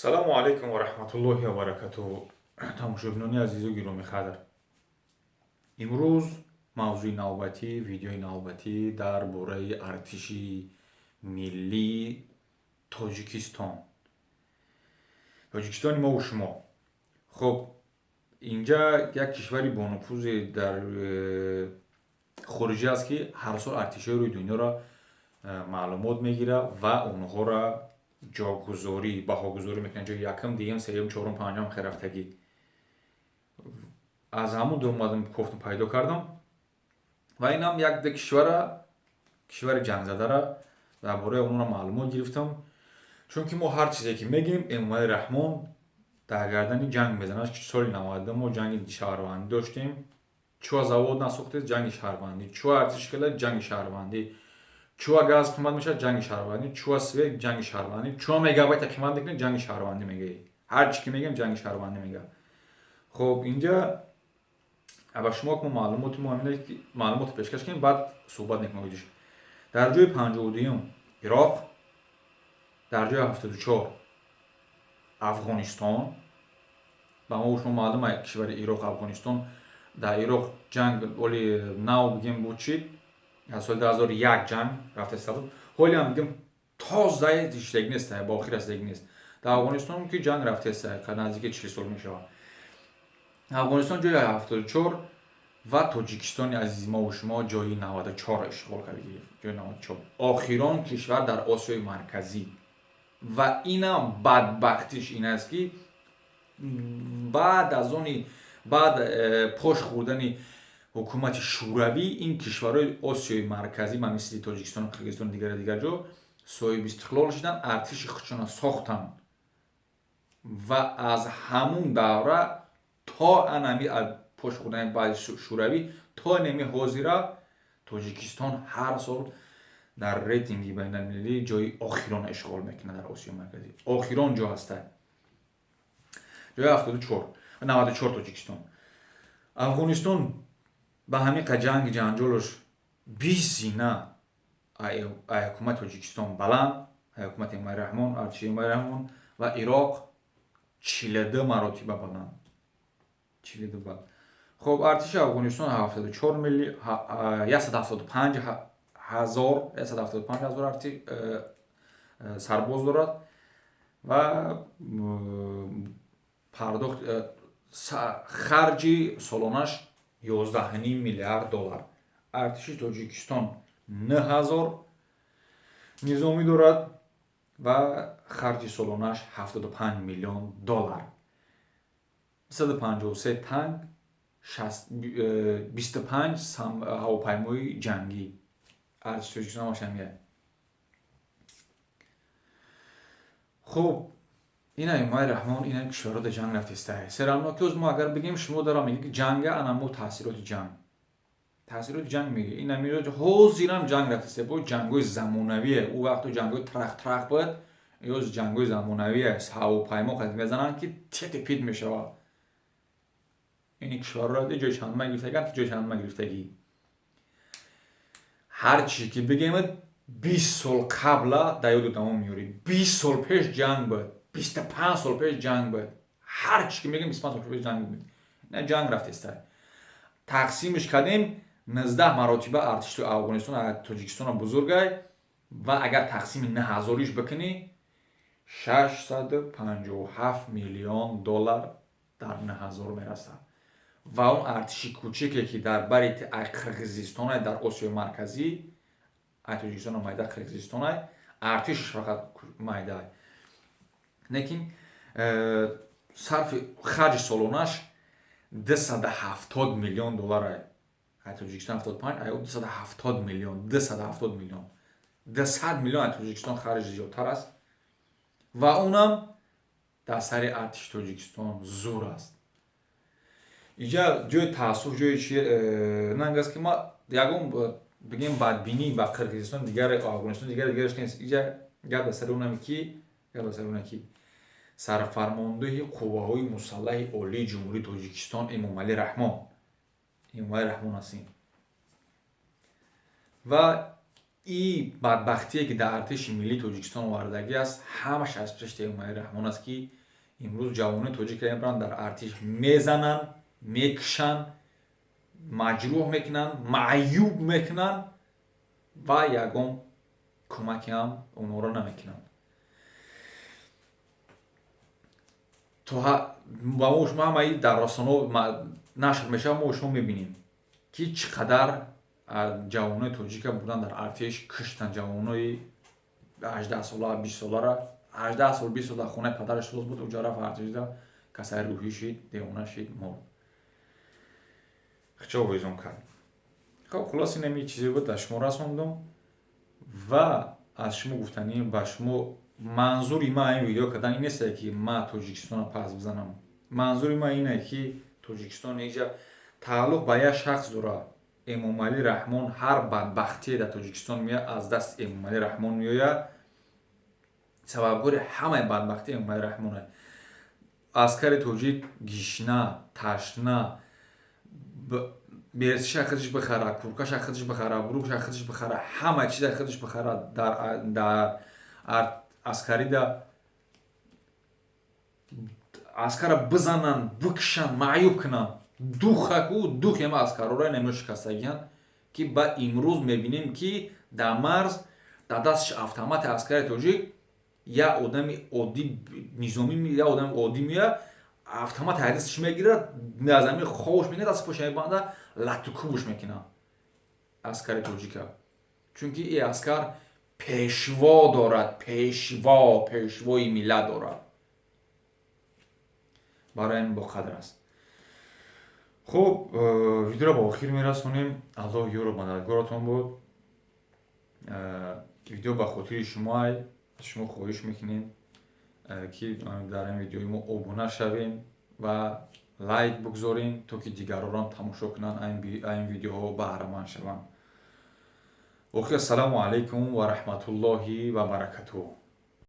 Салому алайкум ва раҳматуллоҳи ва баракатуҳ. Тамошобинони азизу гиромӣ қадр, имрӯз мавзӯи навбатӣ, видеои навбатӣ дар бораи артиши миллии Тоҷикистон, Тоҷикистони мову шумо. Хуб, инҷа як кишвари бонуфузе дар хориҷа аст, ки ҳар сол артишҳои рӯи дунёро маълумот мегирад ва онҳоро ҷогузорӣ, баҳогузорӣ мекунад: ҷои якум, дуюм, сеюм, чорум, панҷум, херафтагӣ. Аз ҳамун омадам, кофтам, пайдо кардам ва инам як ду кишвара, кишвари ҷангзадара дар бораи онро маълумот гирифтам, чунки мо ҳар чизе ки мегӯем, Эмомалӣ Раҳмон дар гардани ҷанг мезанад. Соли 92 мо ҷанги шаҳрвандӣ доштем. Чуа завод насохтед? Ҷанги шаҳрвандӣ. Чуа артиш кала? Ҷанги шаҳрвандӣ. Чуа газ қимат мешавад? Ҷанги шаҳрвандӣ. Чуа свет? Ҷанги шаҳрвандӣ. Чуа мегабайта қимат мекунед? Ҷанги шаҳрвандӣ мегӯӣ. Ҳар чи ки мегӯем, ҷанги шаҳрвандӣ мегӯяд. Хуб, инҷа ба шумо мо маълумоти мо ҳамин, ки маълумотро пешкаш кунем, баъд суҳбат мекунем оидиш. Дар ҷои 52-юм Ироқ, дар ҷои 74 Афғонистон. Ба мо шумо маълум, кишвари Ироқ, Афғонистон. Дар Ироқ ҷанг оли нав бигем буд, чи аз соли 2001 ҷанг рафта буд, ҳолиам бигем тозаи иштаги нест, ба охир расидаги нест. Дар Афғонистон ки ҷанг рафтест, наздики 40 сол мешавад. Афғонистон ҷои 74 ва Тоҷикистони азизи мову шумо ҷои 94 ишғол карда гирифт, ҷои 94, охирон кишвар дар Осиёи Марказӣ. Ва инам бадбахтиш ин аст, ки баъд аз они баъд пош хӯрдани ҳукумати Шӯравӣ ин кишварҳои Осиёи Марказӣ, ба мисли Тоҷикистону Қирғизистону дигар дигар ҷо соҳиби истиқлол шуданд, артиши худшона сохтанд ва аз ҳамун давра то анами пош хӯрдани баъди Шӯравӣ то неми ҳозира Тоҷикистон ҳар сол дар рейтинги байналмилалӣ ҷои охирона ишғол мекунад. Дар Осиёи Марказӣ охирон ҷо ҳаста, ҷои 74, 94 Тоҷикистон. Афғонистон ба ҳамин қа ҷанги ҷанҷолаш 20 зина ай ҳукумати Тоҷикистон баланд, ай ҳукумати Эмомалӣ Раҳмон, артиши Эмомалӣ Раҳмон. Ва Ироқ 42 маротиба баланд, 42 бал. Хуб, артиши Афғонистон 74 милли 175 ҳазор, 175 ҳазор арти сарбоз дорад ва пардохт харҷи солонаш 11,5 миллиард доллар. Артиши Тоҷикистон 9000 низомӣ дорад ва харҷи солонаш 75 миллион доллар, 153 танк, 25 ҳавопаймои ҷангӣ. Артиши Тоҷикистон ҳамаш ҳамия. Хуб, ина Эмомалӣ Раҳмон, ина кишварҳо дар ҷанг рафтеста. Серамно ки мо агар бигем, шумо дара мегӯед, ки ҷанга, анамо таъсироти ҷанг, таъсироти ҷанг мегӯ. Ина ҳозирам ҷанг рафтеста бо ҷангҳои замонавие. Ӯ вақто ҷангҳои трах-трах буд, ёз ҷангҳои замонавие, ҳавопаймо қад мезананд, ки тети пит мешавад. Ини кишварҳоро ҷои чандума гирифтагианд, ҷои чандума гирифтагӣ. Ҳар чизе ки бигемад, 20 сол қабла дар ёду тамом меёрӣ. 20 сол пеш ҷанг буд, 25 сол пеш ҷанг буд. Ҳар чи ки мегӯем, 25 сол пеш ҷанг буд. На ҷанг рафтеста. Тақсимш кардем, 19 маротиба артиши Афғонистон Тоҷикистона бузургай. Ва агар тақсими наҳазориш бикунӣ, 657 миллион доллар дар 9000 мерасад. Ва он артиши кӯчике, ки дар бари Қирғизистонай, дар Осиёи Марказӣ, ай Тоҷикистона майда Қирғизистонай, артишш фақат майдаай, лекин сарфи харҷи солонаш 270 миллион долларай. Ай Тоҷикистон 75, ай 270 миллион, 270 миллион, 200 миллион ай Тоҷикистон харҷ зиёдтар аст. Ва унам дар сари артиши Тоҷикистон зур аст. Иҷа ҷои таассуф, ҷои чи нанг аст, ки ма ягон бигем бадбинӣ ба Қирғизистон, дигар Афғонистон, дигар дигараш нест. Иҷа гап дар сари онаме ки, гап дар сари оне ки сарфармондеҳи қувваҳои мусаллаҳи олии Ҷумҳурии Тоҷикистон Эмомалӣ Раҳмон, Эмомалӣ Раҳмон ҳастем. Ва И бадбахтие, ки дар артиши миллии Тоҷикистон овардагӣ аст, ҳамаш аз пишти Эмомалӣ Раҳмон аст, ки имрӯз ҷавонони тоҷикро мебаранд, дар артиш мезананд, мекушанд, маҷрӯҳ мекунанд, маъюб мекунанд ва ягон кӯмаке ҳам онҳоро намекунанд. То ба мо шумо ҳамаи дар расонаҳо нашр мешавад, мо шумо мебинем, ки чӣ қадар ҷавонои тоҷика бурдан дар артиш куштанд. Ҷавонои 18-сола, 20-солара, 18 сол, 20 сол дар хонаи падараш соз буд, уҷа рафт артишда, касаи рӯҳӣ шид, девона шид, мурд. Хчо овезон кард. Хоб, хулос, инами чизе буд, дар шумо расондум ва аз шумо гуфтанӣ ба шумо. Манзури ман ин видео кардан ин несте, ки ман Тоҷикистонро пас бизанам. Манзури ман ине, ки Тоҷикистон иҷа тааллуқ ба як шахс дорад, Эмомалӣ Раҳмон. Ҳар бадбахтие дар Тоҷикистон меояд, аз дасти Эмомалӣ Раҳмон меояд. Сабабгори ҳамаи бадбахтӣ Эмомалӣ Раҳмон. Аскари тоҷик гишна, ташна, берсиша худаш бихара, куркаша худаш бихара, брукша худаш бихара, ҳама чиза худаш бихара, дар аскарида аскара бизананд, бикушанд, маъюб кунанд. Духаку дух ема аскарора инамиро шикастагиянд, ки ба имрӯз мебинем, ки дар марз дар дасташ автомати аскари тоҷик як одами оддӣ низомӣ, як одами оддӣ меояд, автомат аз дасташ мегирад, аз ҳамин ховш мегирад, даст поша мебанда, латукубуш мекунад аскари тоҷика, чунки и аскар пешво дорад, пешво, пешвои миллат дорад, барои ҳамин боқадр аст. Хуб, видеоро ба охир мерасонем. Аллоҳ ёру мададгоратон буд. Видео ба хотири шумоай. Аз шумо хоҳиш мекунем, ки дар ин видеои мо обуна шавем ва лайк бигзорем, то ки дигарорам тамошо кунанд, ин видеоҳо баҳраманд шаванд. Охир, ассалому алайкум ва раҳматуллоҳи ва баракатуҳ.